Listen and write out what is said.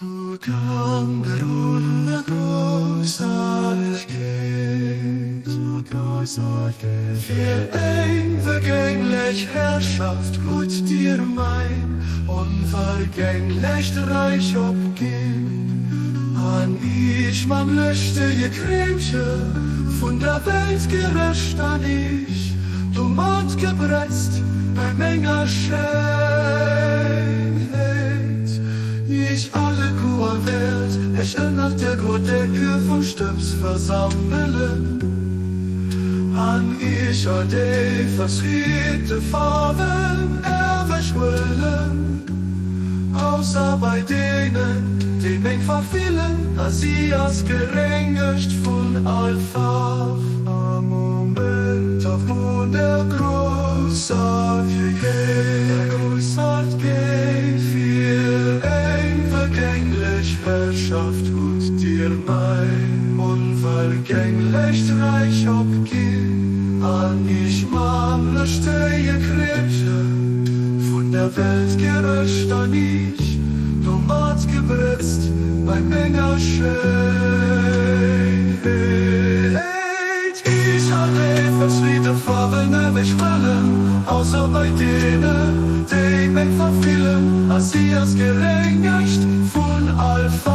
Fir eng vergänglech Herrschaft hutt dir mein onvergänglecht Reich opginn, an iech mam lëschtege Kreemche vun der Welt gerächt an iech domat gebretzt bei menger Schéinheet. Iech alleguer wäert ech ënnert der Grodecke vum Stëbs versammelen, an iech all déi versriete Faarwen ewechhuelen, ausser bei deenen, déi meng Faarf willen, a si ass gerengegt vun all Faarf. Am Moment vun der Groussaartegkeet fir eng vergänglech Herrschaft hutt dir mäin onvergänglecht Räich opginn, an iech mam lëschtege Kriibche vun der Welt gerëscht an iech domat gebretzt bei menger Schéinheet. Ich all déi verschidde Faarwen ewech wëllen, ausser bei deenen, déi meng verfillen, a si ass geréngegt vun all Faarf.